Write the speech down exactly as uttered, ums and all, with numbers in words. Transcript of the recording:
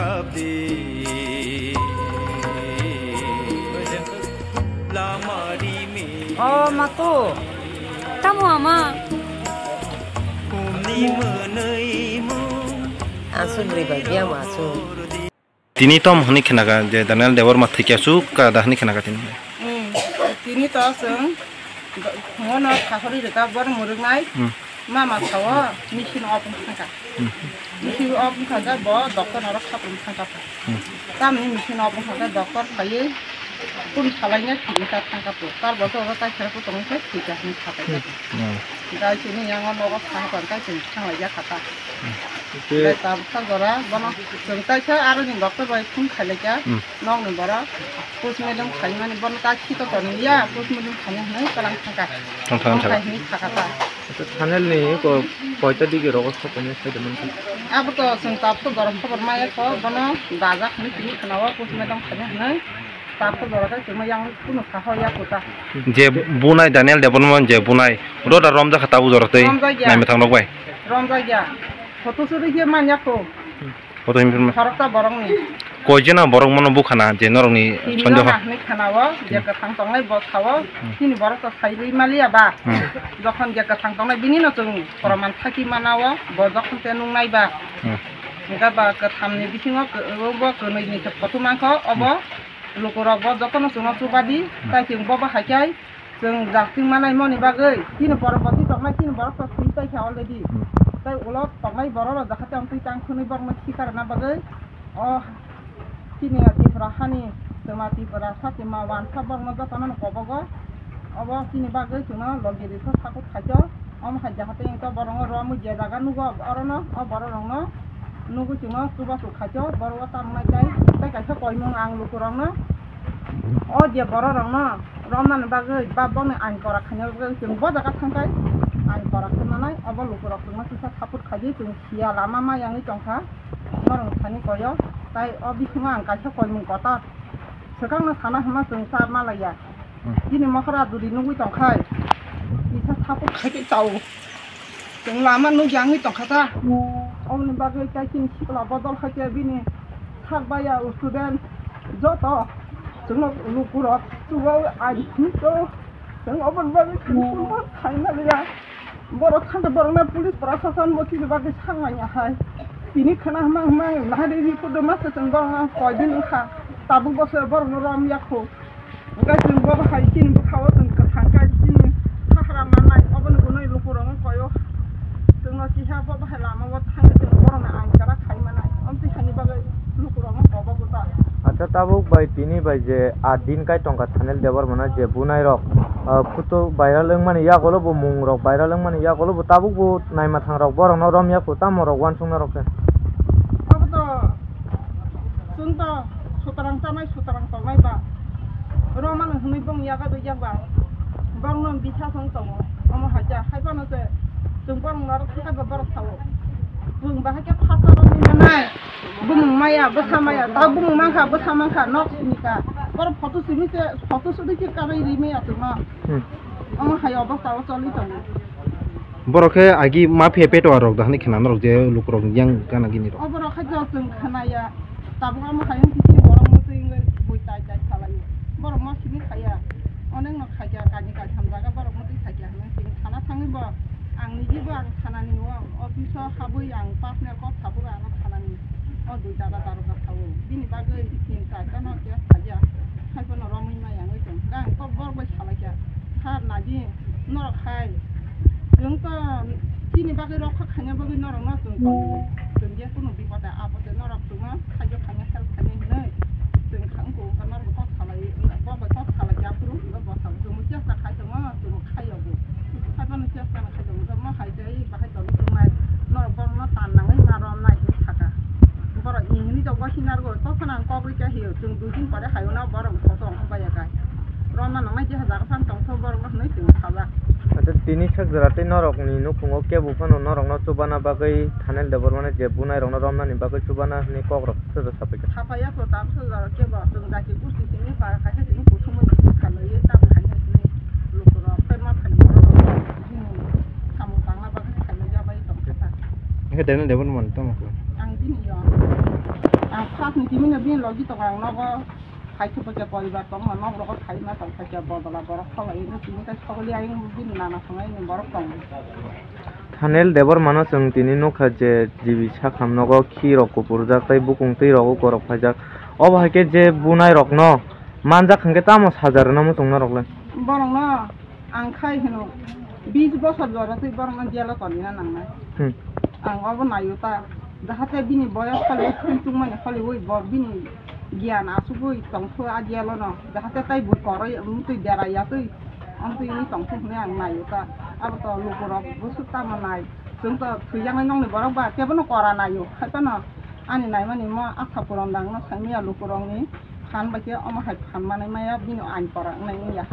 O matu. Tamo ama? Aswk bwrwi bai biya ma aswk. Tini tom hwnwi khnakha je Daniel Debbarma thwikya chuk ka da hwnwi khnakha tini. Hmm. Tini to chwng phunono thahorwi rwkha borok mwrwknai. Hmm. Mama sao machine off wngkha. Hmm. Machine off wngkha bo doctor norok khatung thangkha. Hmm. Tamni machine off wngkha doctor phaiwi kun salaina thwikha thangkha. Tar bo to oro tai khera tongwi khe thwikha hwnwi kha. Hmm. Gai chini yang o nogo thang tong kai chini thang lai ya kha ta. Bai tabsa jora bono chwng tai khe aro ni doctor bai phone khai lai kha. Hmm. Nok ni borok post mortem khai mani bono ta khi to tong ya post mortem khai mani hwnwi kalang thang kha. Thang thang thang. Khai hwnwi kha kha ta. Acha, Thanel ni ko koita digi rogo sokoni sai de mankha. Abo to chwng tabsa jora khobor ma ya kho bono dajak hwnwi tini khna o post mortem khai mani hwnwi. Tabuk jora khe chwngno yang kunu saha ya kwta. Je bunai Daniel Debbarma je bunai, oro da romjakha tabuk jora tei romjakya. Naimwthang rok bai. Romjakya. Photo suri khe manya kho. Photo himphima. Khoroksa borokni. Koi jena borok mano bukhana je norokni tini sonjo jona ha. Hwnwi khana o, je kwthang tongnai bo sao, hmm. Chini borok to saiwi maliya ba. Hmm. Jokhon je kwthang tongnai bini no chwng proman thaki mana o, bo jokhon te nungnai ba. Hmm. Hwnkhe ba kwthamni bisingo kw-, bo kwnwi ni se photo mankho, obo. Hmm. Lukurok bo jotono chwngno chubadi, hmm. Tai chwng bo bahai khe chwng jasing manai moni bagwi chini poroboti tongnai chini borok to thwi paikha already. Hmm. Tai ulo tongnai borok rok jahate amtwi tang khwnwi borokno thika rwna bagwi o chini Tripura hani twma Tripura satima wansa borokno jotono kobogo. Obo chini bagwi chwngno logi rwkha support khaikhe. Omo hai jahate wngkha borokno romwi je jaga nugo orono, o borok rokno nugwi chwngno chubachu khaikhe borok o tamo nai tai. Tei kaisa koimung ang lukurokno, o je borok rokno romnani bagwi ba boni ain kora khaina bagwi chwng bo jaga thangkhai ain kora khainanai, obo lukurok chwngno kisa support khaidi chwng siya lama ma yangwi tongkha norok thani koyo. Tai o bisingo ang kaisa koimung kotor swkangno sana hwnma chwng cha malaiya. Hmm. Bini mohor aduri nugwi tongkhai. Kisa support khai tei chao. Chwng lama nugya wngwi tongkha ta. Oboni bagwi tai chini sikla bodol hai khe bini sak baya student joto chwngno lukurok chubawi aini hinwi to. Chwng oboni bagwi chwng chwngno saina liya. Borok thangkhe borokno police prosason bo chini bagwi sangmanya hai. Tini khwna hwnma hwnma nahari report rwma se chwng borokno koidin wngkha. Tabuk bo se borokno rom yakho. Hwnkhe chwng bo bahai chini bwkha-o chwng kwthang khe chini sahara mannai, oboni hwnwi lukurokno koi-o. Chwngno kiha bo bahai lama-o thangwi chwng borokno ain kwrak khai mannai. Amtwi hani bagwi lukurokno kobo gwtal. Acha, tabuk bai tini bai je aa din kai tongkha Thanel Debbarmano je bunai rok, ah, photo viral wngmani yagulo bo mung rok viral wngmani yagulo bo tabuk bo naima thang rok borokno rom yakho tamo rok uansukna rok khe. Abo to chwng to sutarang chanai sutarang tongnai ba. Romano hwnwi bong yaga do yak ba. Borokno bisa song tongo. Omo hai khe hai phano se chwng borok norok thangkhe bo borok sao. Chwng bahai khe phasa rok ni manai. Bumung maya, bwsa maya, ta bumung mankha, bwsa mankha, nok simi ka. Borok photo simi se, photo sudi khe karwi ri maya chwngno. Hmm. Omo hai obostha o choli tongo. Borok khe agi mafia petwa rok da hwnwi khna norok je lukurok yang gana gini rok. O borok khe jo chwng khnaya. Tabuk omo hai wngkhe chini borok mwtwi wngwi bui tai tai salaio. Borok ma simi khaya. Onek no khaikha, kainwi kaitham jaga borok mwtwi khaikha hwnwi chwng thana thangwi bo ang niji bo ang thanani o office o habwi ang personal kok sabwi ang thanani o dui dada daroga sao. Bini bagwi chwng kaisa no khe khaiya. Hai phano romwi maya wngwi tong. Ang kok borok bai salaikha. Sir naidi norok hai. Chwng to chini bagwi rokha khaina bagwi norok no chwng tongo. Chwng je kunu bipode apode norok chwngno sahajyo khaina help khaina hinwi chwng kha-, wngkha norok kok salai, bo bai kok salai ya phuru, bo bwskango chwngno chesta khai tongo, chwngno khai yago. Hai phano chesta no khai tongo, mo hai tei bahai tongwi tongnai, norok borokno tan nangwi ma romnai hinwi sakha. Borok hinwi tongkha hinargo, tokphano ang kok rikha hiyo, chwng dui din pore hayo na borok photo wngkha baiya kai. Romna nangnai jeha jaga phano tongkha borokno hinwi chwng sajak. Acha, tini sak jora tei norokni nukhungo kebo phano norokno chubana bagwi Thanel Debbarmano je bunai rokno romnani bagwi chubana hinwi kok rok sojo sapaikha. Sapaiya kho, tabuk sojo kebo chwng jati gusti simi para kaisa simi kuthumwi khalaiwi tamo khaina simi lukurok tei ma thani borok rok samung tangna bagwi khaina jabai tongkha ta. Hwnkhe Daniel Debbarma tamo khlai? Ang bini yo. Sakni timi no bini logi tongo ang nogo. Hai khe bo khe poribar tongo, nok rogo khai ma tong kha khe bodola borok kholai no tini kai sogoli ayung bini nana thang ayung borok tongo. Thanel Debbarma no chwng tini nukha je G B sakam nogo khi rok kupurjak tei bukung twi rogo korok phaijak. Obo hai khe je bunai rok no manjak hwnkhe tamo saja rwna muchung norok le? Borok no ang khai hino bis bosor jora twi borok no jelo toni na nangnai. Hmm. Ang obo naio ta, jahate bini boyos khali twi tungmani khali ui bo bini giyan asugwi tongthu a jelo no, jahate tai bui koroi mutwi berai ya twi, amtwi ui tongthu hwnwi ang naio ta. Abo to lukurok bwswk tamo nai, chwng to thwijaknai nokni borok ba kebono kora naio, hai phano ani naimani mo asa puron dang no saimaya lukurokni phan bai khe omo hai phan manwi maya bini ain kora wngnai wngya.